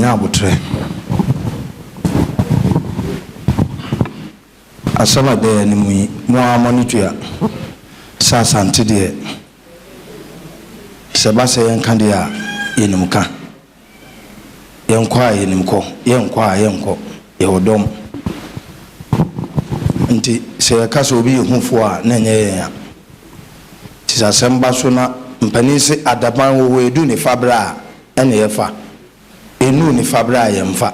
Yɛnya aboterɛ. Asɛm a ɛda yɛn anim yi, mo ara mo ani tua sɛ Asante deɛ, sɛ ɛba sɛ yɛnka deɛ a, yɛnim ka. Yɛnkɔ a yɛnim kɔ, yɛnkɔ a yɛnkɔ, yɛwɔ dɔm. Nti sɛ yɛka sɛ obi yɛ hufoɔ a, na ɛnyɛ yɛn a. Nti sɛ asɛm ba so na mpanin se adaban wɔ hɔ ɛdu ne fa berɛ a, ɛna yɛfa. Ɛnnuu ne fa berɛ a, yɛmfa.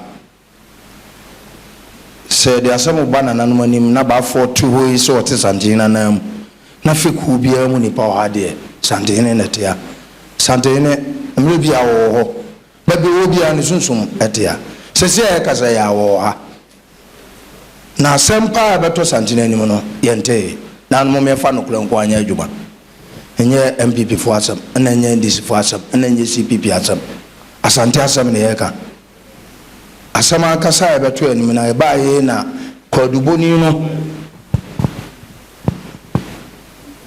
Sɛ yɛde asɛm ba nananom anim na baafoɔ te hɔ yi sɛ ɔte Santehene anan mu, na fekuo biara mu nipa wɔ ha deɛ, Santehene na ɛte ha. Santehene, mmerɛ biara ɔwɔ hɔ. Baabi ɔwɔ biara ne sunsum te ha. Seesei a yɛkasa yi ara, ɔwɔ ha. Na asɛm pa ara a ɛbɛtɔ Santehene anim no, yɛntee. Nanom mom yɛmfa nokorɛ nko ara nyɛ adwuma. Ɛnyɛ NPP foɔ asɛm, ɛna ɛnyɛ NDC foɔ asɛm, ɛna ɛnyɛ CPP asɛm. Asante asɛm na yɛreka. Asɛm ankasa a ɛbɛto anim no, ɛbaa yei na kwaadubɔni no,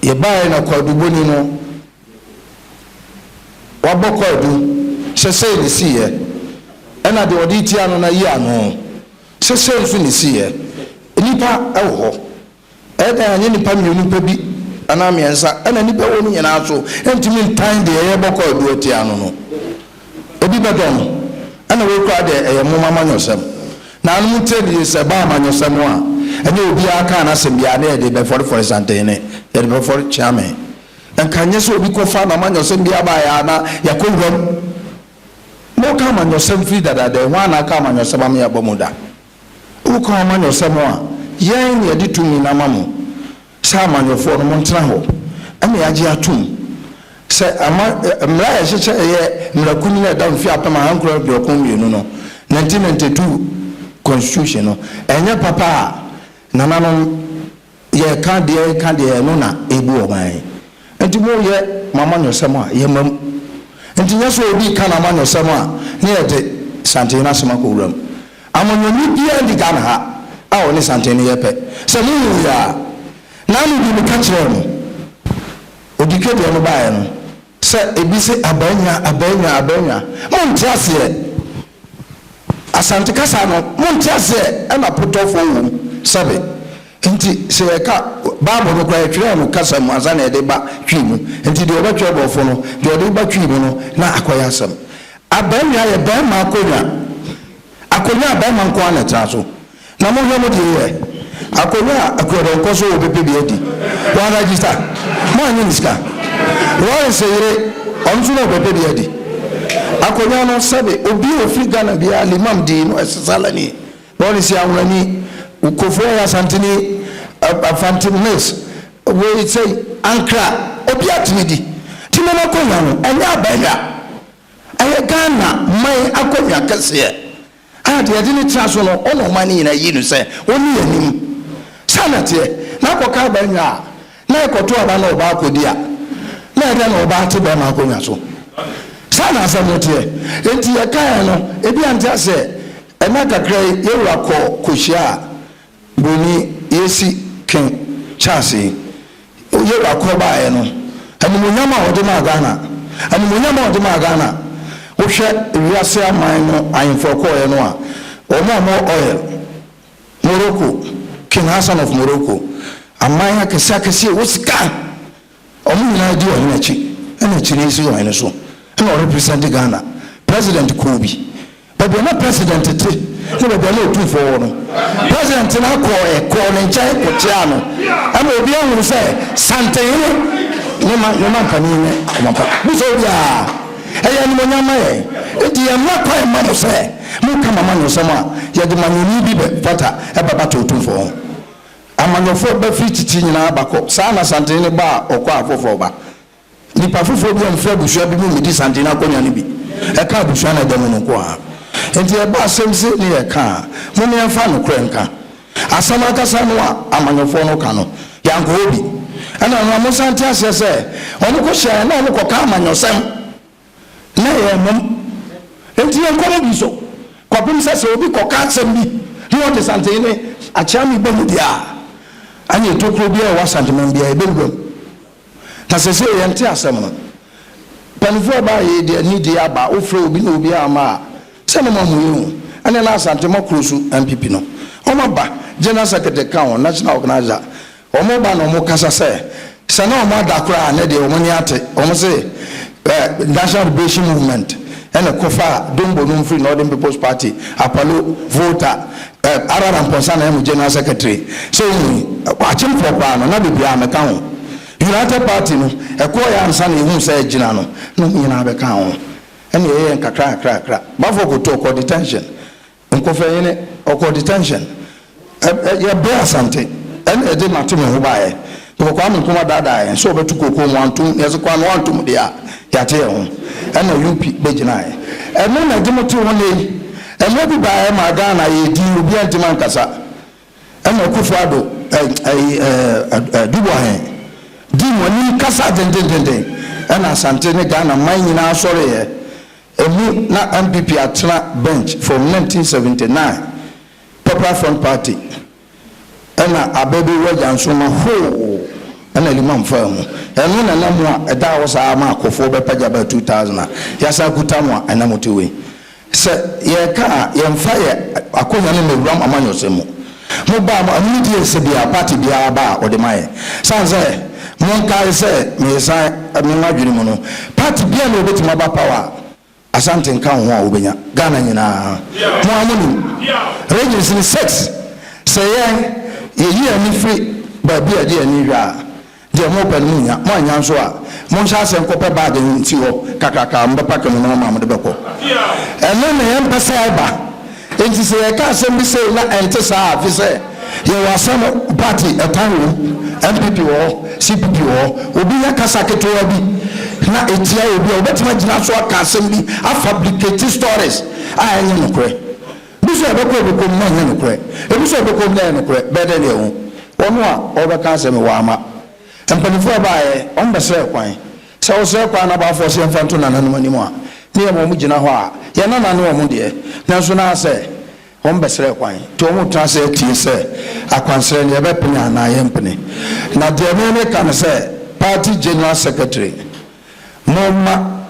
yɛbaeɛ na kwaadubɔni no, wabɔ kwaadu sɛ sei na ɛsiiɛ, ɛna deɛ ɔde retia no no ayi ano sɛ sei nso na ɛsiiɛ. Nnipa wɔ hɔ. Ɛyɛ dɛn a ɛnyɛ nnipa mmienu pɛ bi anaa mmiɛnsa na nnipa wɔ mu nyinaa so ntumi ntan deɛ yɛrebɔ kwaadu atia no no. Ebi bɛdɔ no, ɛna wei koraa deɛ ɛyɛ mom amanyɔsɛm. Na ano montie no yie, sɛ ɛba amanyɔsɛm a, ɛnyɛ obiara kaa n'asɛm biara na yɛde bɛfɔrefɔre Santehene, yɛde bɛfɔre Kyeame. Nka nyɛ sɛ obi kɔfa n'amanyɔsɛm biara baeɛ a na yɛakɔ wuram. Moka amanyɔsɛm firi dadaada yi, hwan na aka amanyɔsɛm ama yɛabɔ mu da? Woka amanyɔsɛm a, yɛn na yɛde tumi no ama mo sɛ amanyɔfoɔ no, montena hɔ na yɛagye atom sɛ ama mmara a yɛhyehyɛ ɛyɛ mmara kunini a ɛda mfeɛ 1992 no, 1992 Constitution no, ɛnyɛ papa a nananom Yɛka deɛ yɛka deɛ ɛno na ɛbu ɔman yi. Nti mo yɛ mo amanyɔsɛm a yɛ ma mu. Nti nyɛ sɛ obi reka n'amanyɔsɛm a ne yɛde Santehene asɛm akɔ wura mu. Amanyɔni biara nni Ghana ha a ɔne Santehene yɛ pɛ. Sɛ mo hu yɛ a, n'ano bi meka kyerɛɛ mo. Odike deɛ no baeɛ no, sɛ ebi se Abaanya, Abaanya, Abaanya. Mo nte aseɛ. Asante kasa no, mo nte aseɛ ɛna potɔfoɔ wɔ mu, sɛbe. Nti sɛ yɛka Bible no koraa yɛtwerɛɛ no kasa mu ansa na yɛde ba Twi mu. Nti deɛ ɔbɛtwerɛ borɔfo no, deɛ ɔde ba Twi mu no na akɔyɛ asɛm. Abannwa yɛ barima akonnwa. Akonnwa a barima nko ara na ɛtena so. Na monhwɛ mo deɛ yɛ. Akonnwa a Akuadɔnkɔ so wɔbɛpɛ bi adi. Wɔn register. Moannye ne sika. Lawrence yere, ɔno nso na ɔbɛpɛ bi adi. Akonnwa no sɛbe obi a ɔfiri Ghana biara, Limam dii no, ɛsesalani. Lawrence yɛ Anwonani, Kofoɔ yɛ Asanteni, Afante Mills, wei sei, Ankra, obiara tumi di. Nti mom akonnwa no, ɛnyɛ abannwa. Ɛyɛ Ghana man akonnwa kɛseɛ a deɛ yɛde no tena so no, ɔna ɔman no nyinaa yi no sɛ ɔnni yɛn anim. Saa na ɛteɛ. Na akɔka abannwa a, Na ɛkɔto aba na ɔbaa kɔdi a, na ɛdɛn na ɔbaa te bɛrima akonnwa so? Saa na asɛm no teɛ. Enti yɛkaeɛ no, ebi ante aseɛ. Ɛnna kakra yi, yɛn wura kɔɔ kɔhyiaa Buroni Yesi King Charles yi. Yɛn wura kɔ baeɛ no, animuonyam a ɔde maa Ghana, animuonyam a ɔde maa Ghana. Wohwɛ wiase aman no ahemfo a ɔkɔeɛ no a, wɔn a wɔwɔ oil, Morocco, King Hassan of Morocco, aman akɛse akɛse a ɛwɔ sika, wɔn nyinaa di ɔhene akyi, ɛna akyire yi si ɔhene so, ɛna ɔrepresent Ghana. President kɔɔ bi. Baabi a na president te ne baabi a na otumfoɔ wɔ no, president no akɔɔ kɔɔ ne nkyɛn kɔkyeaa no, ɛma obiara hunu sɛ Santehene ne ma ne mampanin ne ɔmampa. Bisa obiara. Ɛyɛ animuonyam ma yɛn. Enti yɛmma kwan mma mo sɛ moka mo amanyɔsɛm a yɛde manyɔni bi bɛfata ɛbɛbata Otumfoɔ ho. Amanyɔfoɔ ba firi tete nyinaa ba kɔ. Saa na Santehene ba a ɔkɔ a foforɔ ba. Nnipa foforɔ bi amfiri abusua bi mu mmɛdi Santehene akonnwa no bi. Ɛka abusua no a ɛda mu no nko ara. Enti ɛba asɛm sei ne yɛka a, mom yɛmfa nokorɛ nka. Asɛm ankasa no a amanyɔfoɔ no ka no, yɛankɔ hɔ bi. Ɛna no a monsan nte aseɛ sɛ, wɔn kɔ hyiaeɛ na wɔn kɔka amanyɔsɛm, na ɛyɛ mmom. Enti yɛnkɔ mu bi so, kɔpem sɛ sɛ obi kɔka asɛm bi na ɔde Santehene Akyeame ba mu deɛ a, ɛneɛ tokuro biara a ɛwɔ Asanteman biara yɛbɛwura mu. Na seesei yɛnte asɛm no. Mpaninfoɔ a ɛbaeɛ yi deɛ nidie aba, wofrɛ obi na obi amma a, Sɛ na moahu yɛn o, ɛne na Asante moakuro so NPP no. Wɔn aba, General Secretary ka ho, National Organiser. Wɔn ba na wɔn kasa sɛ, sɛ na wɔn ada koraa a, nɛ deɛ wɔn ani ate. Wɔn se eh, National Liberation Movement ɛna ɛkɔfaa Dombo nom firi Northern People's Party, Apalo, Volta, eh, Arara Mpɔnsa na ɛyɛ mo General Secretary. Sɛ wohu yi, Akyemfoɔ koraa no, na bebree a meka ho. United Party no, ɛkɔɔeɛ ansa na yɛhuu sɛ agyina no, na wɔn nyinaa bɛkaa ho. Ɛna yɛyɛɛ nkakra nkakra nkakra. Bafo Koto ɔkɔɔ detention. Nkofɛhene ɔkɔɔ detention. Ɛ ɛ yɛbrɛ Asante. Ɛna yɛde Mate Me Ho baeɛ. Because Kwame Nkrumah daadaa yɛn sɛ ɔbɛto kookoo mu wantom. Yɛse Kwame wantom deɛ a, yɛate yɛn ho. Ɛna UP bɛgyinaeɛ. Ɛno na ɛde mo te hɔ nnɛ yi. Mmerɛ bi baeɛ maa Ghana yɛɛ dinn, obiara ntumi ankasa. Ɛna Akufo Addo ɛyi ɛɛ Duboahen dii mo anim kasa dendendenden ɛna Asante ne Ghana man nyinaa sɔreeɛ. Ɛmu na NPP atena bench from 1979 Popular Front Party ɛna Abebe Wagya Nsoroma hoo ɛna Liman faa mu. Ɛno na ɛna mo a ɛdaa hɔ saa ma Akofoɔ bɛpagya baa 2000 a yɛasan akuta mo a ɛna mote wei. Sɛ yɛreka a, yɛmfa yɛ akonya no mmɛwura mo amanyɔsɛm mu. Mo ba a, mo ani gye sɛ biara, party biara ba a, wɔde ma yɛn. Sane sɛ, monkae sɛ, meresan me m'adwene mu no, party biara nni hɔ a obetumi aba power a Asante nka wo ho a wobenya. Ghana nyinaa, mo ara monim. Regions no six, sɛ yɛn, yɛyi yɛn ani firi baabi a yɛde yɛn ani hwɛ a, Deɛ mopɛ no monnya, moannya nso a, monhyɛ aseɛ nkɔpɛ baage nsi hɔ kakraka a mobɛpake mo nnoɔma a mode bɛkɔ. Ɛno na yɛmpɛ sɛ ɛba. Enti sɛ yɛka asɛm bi sei na ɛnte saa a, firi sɛ yɛwɔ asɛm party ɛtan wɔ mu, NPP wɔ hɔ, CPP wɔ hɔ. Obi nya kasa ketewa bi na ɛtia obi a, ɔbɛtumi agyina so aka asɛm bi, afabricate stories a ɛnyɛ nokorɛ. Bi nso a ɛbɛkɔ ɛbɛkɔ mu na ɛnyɛ nokorɛ. Ebi nso a ɛbɛkɔ mu na ɛyɛ nokorɛ. Bɛyɛ dɛn na yɛahu? Wɔn a wɔbɛka asɛm yi, wɔamma. Mpanimfoɔ a ɛbaeɛ, wɔbɛsrɛɛ kwan. Sɛ wosrɛ kwan na abaafoɔ se yɛmfa nto nananom anim a, ne yɛma wɔgyina hɔ a, yɛn nana ne wɔn deɛ. Nanso na sɛ wɔbɛsrɛ kwan. Nti wɔretena ase atie sɛ akwansrɛ no yɛbɛpene anaa yɛmpene. Na deɛ me meka ne sɛ, Party General Secretary, momma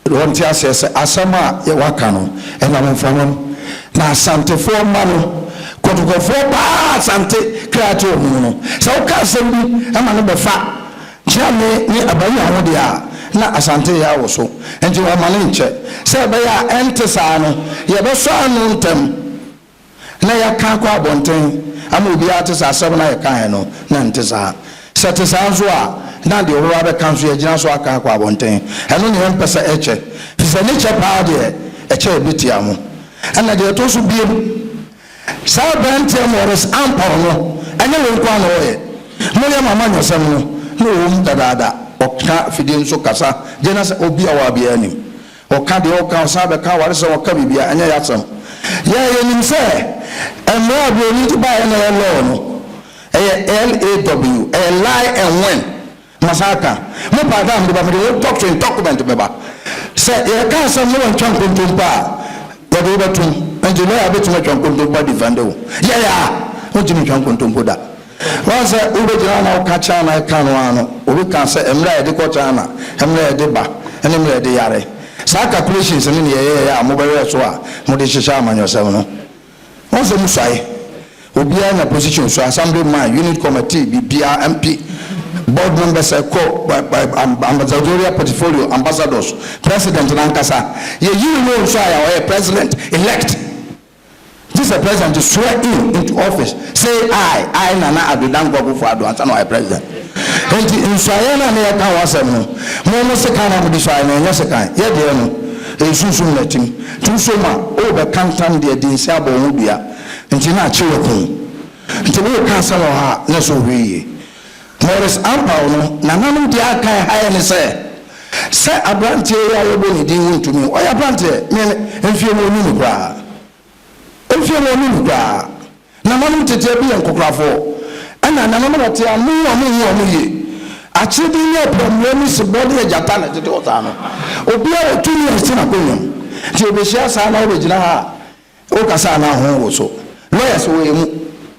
Wɔnte aseɛ sɛ asɛm a waka no ɛnam mframa mu. Na Asantefoɔ mma no, Kɔtɔkɔfoɔ paa Asante kra te wɔn mu no, sɛ woka asɛm bi ma no bɛfa Kyeame ne Abayi ho deɛ a, na Asante yɛ awoso. Nti wɔmma no nkyɛ. Sɛ ɛbɛyɛ a ɛnte saa no, yɛbɛsɔ ano ntɛm. na yɛaka akɔ abɔnten ama obiara ate sɛ asɛm no a yɛkaeɛ no, na ɛnte saa. Sɛ ɛte saa nso a, na deɛ ɔbɛba abɛka nso, yɛagyina so aka akɔ abɔnten. Ɛno na yɛmpɛ sɛ ɛkyɛ, ɛfiri sɛ ne kyɛ paa deɛ, ɛkyɛ a ɛbɛtia mo. Ɛnna deɛ ɛtɔ so bio, saa aberanteɛ Maurice Ampaw no, ɛnyɛ wei nko ara na ɔyɛ. Moyɛ mo amanyɔsɛm no, na ɔwɔ mu dadaada. Ɔka afidie nso kasa, gye na sɛ obi a ɔwɔ ha biara nim. Ɔka deɛ ɔka, ɔsan bɛka awaresɛm, ɔka biribiara, ɛnyɛ y'asɛm. Yɛn yɛnim sɛ mmara a buroni de baeɛ na ɛyɛ law no, ɛyɛ LAW, ɛyɛ lie and win. Masan aka, mo paa da a mede ba, mede wo doctrine document bɛba. Sɛ yɛka asɛm na wantwa nkontompo a, yɛde wo bɛtom. Nti lawyer bɛtumi atwa nkontompo adefende wo. Yɛn a, wontumi ntwa nkontompo da. Woahu sɛ wobɛgyina hɔ na woka China ɛka no ara no, obi ka sɛ mmerɛ a yɛde kɔ China, mmerɛ a yɛde ba, ne mmerɛ a yɛde yare. Saa calculations no na yɛyɛeɛ a mobɛhwɛɛ so a mode hyehyɛ amanyɔsɛm no. Woahu sɛ mosuae. Obiara nya position sua, assembly man, unit committee, biribiara, MP, board members ɛkɔ, ambassadorial portfolio, ambassadors, president no ankasa. Yɛyii no nso a ɔyɛ president elect. Gye sɛ president swear in into office say I, I Nana Addo Dankwa Akufo Addo ansa na wayɛ president. Enti nsuaeɛ no a na yɛka ho asɛm no, mo mo sekan na mode suaeɛ no, ɛnyɛ sekan. Yɛ deɛ no, ɛyɛ sunsum na atim. Nti wosɔ mu a, worebɛka ntam de adi nse abɔ wo ho dua. Nti na akye wo ako. Nti woreka asɛm wɔ ha a, na ɛsɛ wohwɛ yie. Maurice Ampaw no, nananom deɛ aka ɛha yɛ ne sɛ, sɛ aberanteɛ yi a yɛbɔ ne din wontumi, ɔyɛ aberanteɛ, me mfeɛ mu ɔnni me koraa, mfeɛ mu ɔnni me koraa. Nananom teteɛ bi yɛ nkokorafoɔ, ɛna nananom ɔte a mo a monhu wɔn yie. Akyereden ne apiammuo ne sebɔ ne agyata na ɛtete hɔ saa no. Obiara wɔ tumi a ɛsi n'akonnwa mu. Nti yɛbɛhyia saa na wobɛgyina ha a, Wo kasa anaa ho wo so. Lawyers wɔ yɛn mu,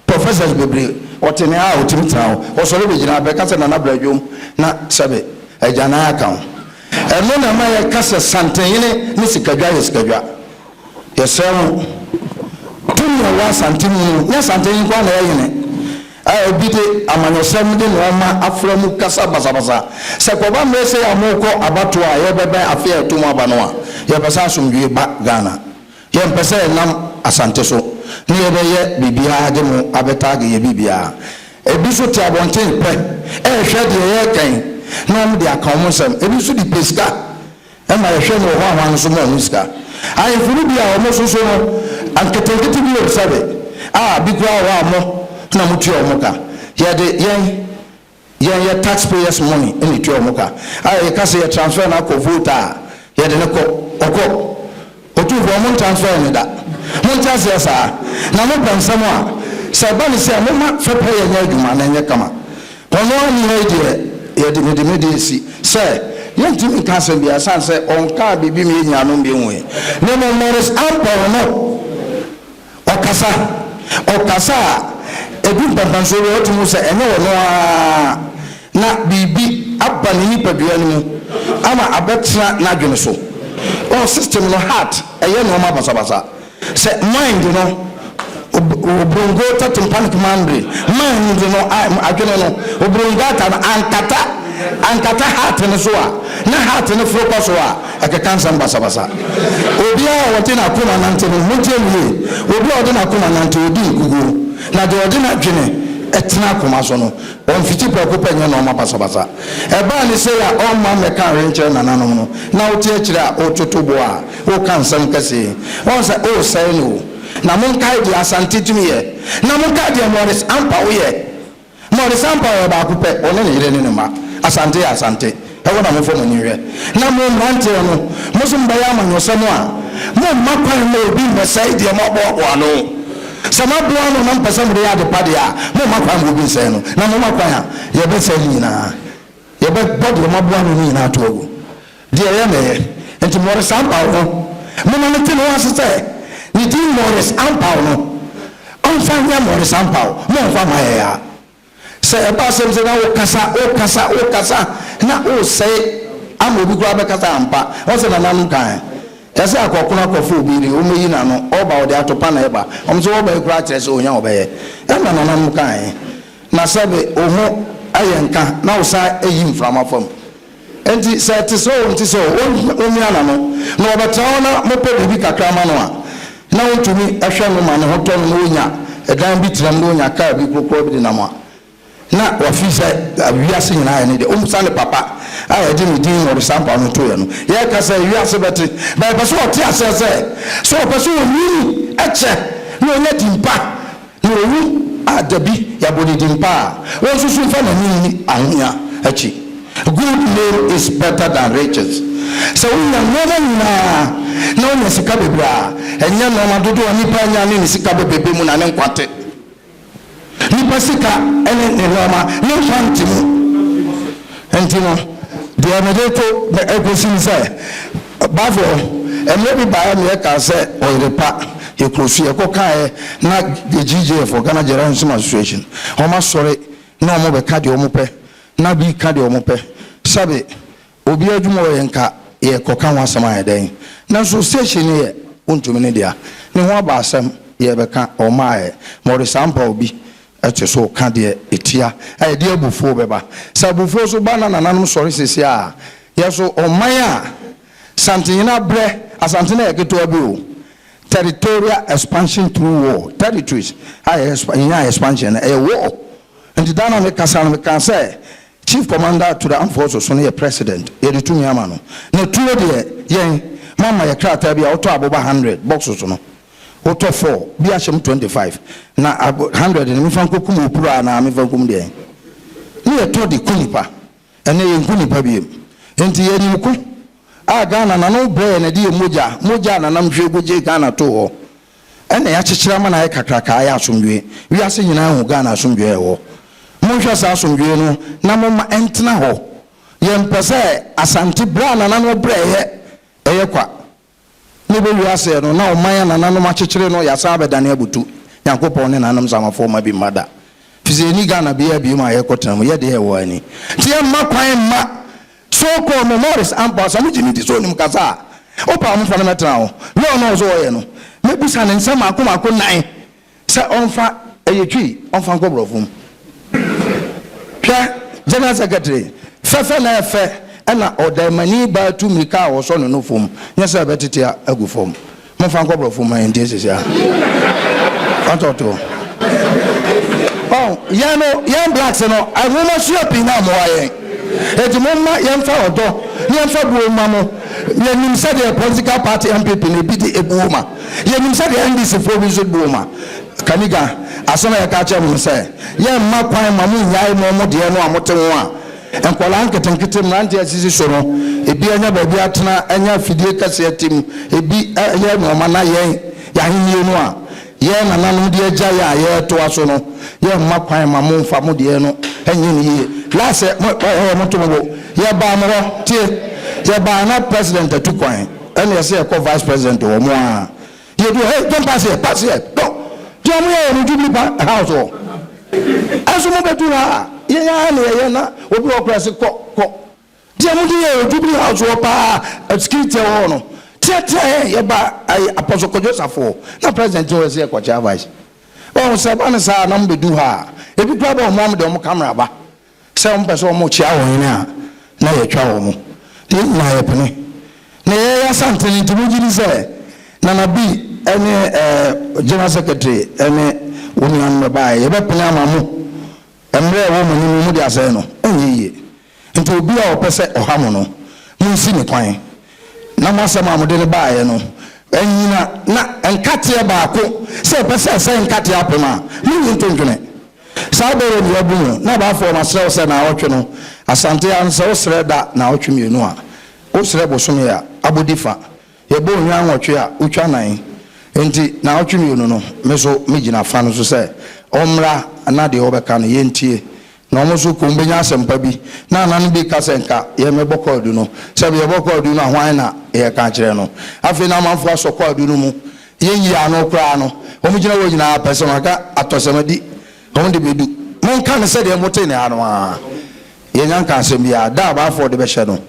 professors bebree, wɔte ne ha a wɔtumi tena hɔ, wɔsɔre bɛgyina ha bɛka sɛ Nana bra dwom na sɛbe agyanan aka ho. Ɛno na ɛma yɛka sɛ Santenhene ne Sikadwa yɛ Sikadwa. Yɛsrɛ mo, tumi a ɛwɔ Asante mu no, nyɛ Asante nko ara na ɛyɛ hene a ebi de amanyɔsɛm de nnoɔma afra mu kasa basabasa. Sɛ kɔba mmerɛ sei a morekɔ abatoɔ a yɛrebɛbɛn afe a ɛto mu aba no a, yɛpɛ sɛ asomdwoeɛ ba Ghana. Yɛmpɛ sɛ yɛnam Asante so ne yɛbɛyɛ biribiara de mo abɛtaage yɛ biribiara. Ebi nso te abɔnten pɛ rehwɛ deɛ yɛreka yi na wɔde aka wɔn nsɛm. Ebi nso de pɛ sika. Ɛma yɛhwɛ no wɔ hɔ a hwan nso ma ɔho sika. Ahemfo no bi a wɔn soso no nketenkete bi wɔ sɛbe a bi koraa wɔ hɔ a mo na mo tua wɔn ka. Yɛde yɛn yɛn yɛ tax payers money na etua wɔn ka. A yɛka sɛ yɛ transfer no akɔ vote a yɛde no kɔ ɔkɔ. Otumfoɔ mo ntransfer no da. Monte aseɛ saa. Na mo pɛ nsɛm a sɛ ɛba no sɛ momma fɛpɛ yɛ nyɛ adwuma na ɛnyɛ kama. Ɔno ara nni ha yi deɛ, yɛde, mede me deɛ si sɛ yɛntumi nka asɛm biara ɛsiane sɛ ɔnkaa biribi ma yɛnyaa no mmɛhui. Na mmom Maurice Ampaw no, ɔkasa, ɔkasa a, ɛdu mpɛnpɛnsoɔ bi a wotumi hu sɛ ɛnyɛ ɔno ara na biribi aba ne nipadua no mu ama abɛtena n'adwene so. Ɔn, system no, heart, ɛyɛ nnoɔma basabasa. Sɛ mind no, obrongota tympanic membrane, mind no, adwene no, obrongata no ankata, ankata heart no so a, na heart no foro kɔ so a, ɛkeka nsɛm basabasa. Obiara a ɔde n'akoma nante no, montie me yie, obi a ɔde n'akoma nante, ɔdi nkuguo, na deɛ ɔde n'adwene tena akoma so no, ɔmfiti prɛko pɛ nyɛ nnoɔma basabasa. Ɛbaa no sei a, ɔmma mmɛka hwee nkyerɛ nananom no, na wote akyire a, wototo boɔ a, Woka nsɛm kɛse yi, woahu sɛ woresɛe no o. Na monkae deɛ Asante tumi yɛ. Na monkae deɛ Maurice Ampaw yɛ. Maurice Ampaw yɛ baako pɛ, ɔne ne yere ne ne mma. Asante yɛ Asante. Ɛhɔ na momfa mo ani nhwɛ. Na mo mmeranteɛ no, mo nso mobɛyɛ amanyɔsɛm a, momma kwan mma obi mmɛsɛe deɛ moaboaboa ano. Sɛ moaboa ano na mopɛ sɛ mode yɛ ade pa deɛ a, momma kwan mma obi nsɛe no. Na momma kwan a, yɛbɛsɛe ne nyinaa. Yɛbɛbɔ deɛ moaboa ano no nyinaa ato agu. Deɛ ɛyɛ na ɛyɛ. Enti Maurice Ampaw no, momma no nte ne ho ase sɛ ne din Maurice Ampaw no, ɔmfa nyɛ Maurice Ampaw, mommfa mma yɛn a. Sɛ ɛba asɛm sɛ na wokasa, wokasa, wokasa na woresɛe ama obi koraa bɛkasa ampa. Wɔn sɛ nananom kae. Yɛsɛ akɔkono akɔfa obi yere, wɔmmɛyi n'ano, ɔreba ɔde atopa na ɛba. Wɔn nso wɔreba yi koraa kyerɛ sɛ ohia ɔbɛyɛ. Ɛna nananom kae. Na sɛbe wo ho ayɛ nka na wosan ayi mframa fam. Enti sɛ ɛte sɛ oo, nte sɛ oo, ommia n'ano, na ɔbɛtra hɔ na mopɛ biribi kakra ma no a, na ontumi hwɛ no ma ne ho tɔ no na onya dan bi tra mu na onya kar bi korokorowa bi de nam a, na wafi sɛ wiase nyinaa yɛ ne dea. Ommisa ne papa a yɛde ne din Morisampa no toeɛ no. Yɛreka sɛ wiase bɛte, but yɛpɛ sɛ ɔte aseɛ sɛ, sɛ ɔpɛ sɛ onyini kyɛ na onya din pa Na owu a dabi yɛabɔ no din pa a, ɔnsusu mfa n'ani nni ahonya akyi. Good name is better than riches. Sɛ wonya nnoɔma nyinaa na wonya sika bebree a, ɛnyɛ nnoɔma dodoɔ a nipa anya ne ne sika bebrebe mu na ne nkwa te. Nipa sika ne ne nnoɔma, ne nkwa nte mu. Enti no, deɛ mede to ɛkɔsi ne sɛ, Bafo, mmerɛ bi baeɛ ma yɛkaa sɛ ɔyere pa yɛ kuro so, yɛkɔ kaeɛ na GJF, Ghana Journalism Association, wɔn asɔre na wɔn bɛka deɛ wɔn pɛ, na bi ka deɛ wɔn pɛ. Sɛbe, obi adwuma ɔyɛ nka yɛkɔ ka ho asɛm ayɛ dɛn? Nanso station no yɛ wontumi ne dea. Ne ho aba asɛm, yɛbɛka, wɔn ayɛ ma wɔde saa mpa obi te so ka deɛ ɛtia a ɛde abufuo bɛba. Sɛ abufuo nso ba na nananom sɔre seesei a, yɛ so ɔman a Santehene abrɛ, Asante no yɛ ketewa bi o, territorial expansion through war, territories a yɛnyaa expansion no, ɛyɛ war. Nti da no a mekasa no, mekaa sɛ Chief Commander to the Armed Forces no yɛ President, yɛde tumi ama no. Na tuo deɛ, yɛn, moama yɛ krataa bi a wotɔ aboba 100 boxes no, Wotɔ four, bi ahyɛ mu 25, na 100 no memfa nkɔkum opuro anaa memfa nkum deɛn? Ne yɛtɔ de ku nipa. Ɛnnɛ yɛnku nipa biom. Enti yɛnim ko a Ghana nano brɛ yɛn na ɛde yɛn mogya, mogya a nanam hwie gu gyee Ghana too hɔ, ɛna yɛakyekyere ama no ayɛ kakraka ayɛ asomdwoeɛ. Wiase nyinaa ahu Ghana asomdwoeɛ a ɛwɔ. Monhwɛ saa asomdwoeɛ no na momma ɛntena hɔ. Yɛmpɛ sɛ Asante brɛ a nananom brɛeɛ ɛyɛ kwa. Ne bɛ wiase no, na ɔman a nananom akyekyere no yɛasan abɛdane abutu Nyankopɔn ne nananom Nsamanfoɔ mma bi mma da. Fisɛ yɛnni Ghana biaa biom a yɛkɔtena mu, yɛdeɛ yɛwɔ ani. Nti yɛmma kwan mma so called mo Morris Ampaw, sɛ mogye no di sɛ ɔnim kasa a, wopɛ a momfa no mɛtena hɔ. Law no a ɔsɛ ɔyɛ no. Mɛbisa ne nsɛm mako mako nan sɛ ɔmfa ɛyɛ Twi ɔmfa nkɔ borɔfo mu. Hwɛ General Secretary fɛfɛ na ɛfɛ ɛna ɔdaimani baa tu mirika a ɔsɔ ne nofo mu nyɛ sɛ ɛbɛtete agu fam. Momfa nkɔ borɔfo mu ma yɛntie sisi a. Ɔtɔto. Ɔn, yɛn no, yɛn blacks no, nwoma sua pii na mmoa yɛn. Enti momma yɛmfa ɔdɔ ne yɛmfa buo mma mo. Yɛnim sɛdeɛ political party NPP no ebi de ebuo ma. Yɛnim sɛdeɛ NDC foɔ bi nso buo ma. Kaniga, asɛm a yɛka akyerɛ mo ne sɛ, yɛmma kwan ma mo nnyae mo mo deɛ no a mote ho a nkwadaa nketenkete, mmeranteɛ asisi so no, ebi anya baabi atena, anya afidie kɛseɛ te mu, ebi yɛ nnoɔma na yɛn, yɛn ahennie no a yɛn nananom de agya yɛn a yɛretoa so no, yɛmma kwan ma momfa mo deɛ no nyɛ no yie. Last mo, ɛɛ, monto mo bo. Yɛbaa mo hɔ, tie, yɛbaa na president atu kwan, ɛna yɛsɛ yɛkɔ vice president hɔ, mo ara. Yɛdu hɔ, hey, don't pass here, pass here, don't. Deɛ ɔmo yɛ wɔ no Jubilee pa house hɔ. Ɛnso mo bɛdu ha a, yɛn ara na yɛyɛ na obi wɔ koraa se kɔ, kɔ. Deɛ mo de yɛ wɔ Jubilee house hɔ paa, security ɛwɔ hɔ no, teatea yɛn, yɛba ayi Apostle Kwadwo Safo hɔ, na president wɔ sɛ yɛkɔkyea vice. Wahu sɛ ɛba no saa a na mo bɛdu ha a, ebi koraa ba ɔmo a mo de ɔmo camera ba. Sɛ wɔn pɛ sɛ wɔn kyea wɔn hene a, na yɛtwa wɔn. Na yɛn nyinaa yɛpene. Na yɛyɛ Asantene nti mo gyidi sɛ Nana B ne eh, General Secretary ne wo nuanom bɛbaeɛ, yɛbɛpene ama mo mmerɛ ɛwɔ mo anim yi mode asɛe no? Ɛnyɛ yie. Nti obi a ɔpɛ sɛ ɔha mo no, monsi no kwan. Na mo asɛm a mode no baeɛ no nnyina na nkateɛ baako, sɛ ɛpɛ sɛ ɛsɛe nkateɛ apem a, monyi nto ntwene. Saa bere no yɛabu mu na baafoɔ masrɛ wo sɛ naawɔtwe no Asante ha no sɛ wosrɛ da naawɔtwe mienu a wosrɛ bosome a abɔdi fa yɛbɔ onwa nwɔtwe a wotwa nan enti naawɔtwe mienu no me so me gyina fa no so sɛ ɔmmra na deɛ ɔbɛka no yɛntie na ɔmo so komm bɛnya asɛmpa bi na anan bi ka sɛ nka yɛmmɛbɔ kwaadu no sɛbi yɛbɔ kwaadu no a hwan na yɛka akyerɛ no afei na amanfoɔ asɔ kwaadu no mu Yɛnyi ano koraa no, wɔn gyina hɔ nyinaa pɛ sɛ wɔaka atɔsɛm adi, wɔn de bɛdu. Monka no sɛdeɛ motee no ha no ara. Yɛnnya nka asɛm biara. Da a Baafoɔ de bɛhyɛ no,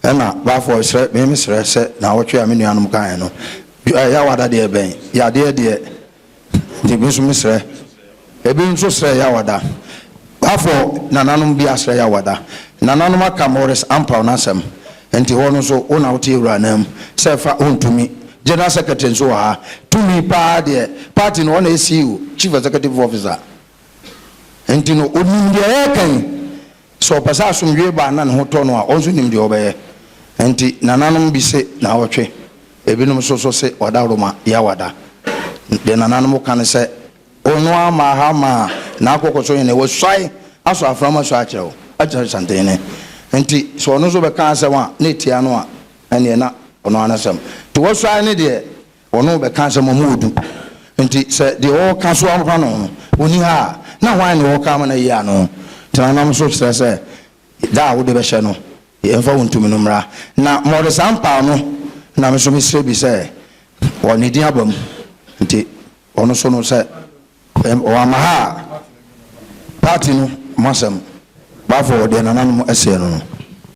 ɛna Baafoɔ srɛ, me mesrɛ sɛ naawɔtwe a me nuanom kaeɛ no, Yawada deɛ ɛbɛn, yadeɛ deɛ, nti me nso mesrɛ. Ebi nso srɛ Yawada. Afɔ nananom bi asrɛ Yawada. Nananom aka Maurice Ampaw n'asɛm. Nti hɔ no nso wo na wote awura nan mu sɛ fa wontumi. General Secretary nso wɔ ha. Tumi paa deɛ party no ɔna yɛ CEO, Chief Executive Officer. Nti no onim deɛ yɛreka yi. Sɛ ɔpɛ sɛ asomdwoe ba na ne ho tɔ no a, ɔnso nim deɛ ɔbɛyɛ. Nti nananom bi se naawɔtwe, ebinom nso so se ɔdawroma Yawada. Deɛ nananom ka ne sɛ Ono ama ha ma n'akoko so hene, wasuae asɔ afram asu akyerɛ wo, akyerɛ Asantehene. Nti sɛ ɔno nso bɛka asɛm a na etia no a, ɛneɛ na ɔno ara n'asɛm. Nti wasuae no deɛ, ɔno rebɛka asɛm a ɔmu ɔdu. Nti sɛ deɛ ɔreka so ama no no, ɔnni ha a, na hwan na ɔreka ama no ayi ano? Nti nananom nso kyerɛ sɛ, da a wode bɛhyɛ no, yɛmfa wo ntumi no mmra. Na ma ɔde saa mpaw no, na me nso mesrɛ bi sɛ, wɔ ne din aba mu. Nti Ɔno so no sɛ wamma ha a, party no ho asɛm bafo deɛ nananom seɛ no no.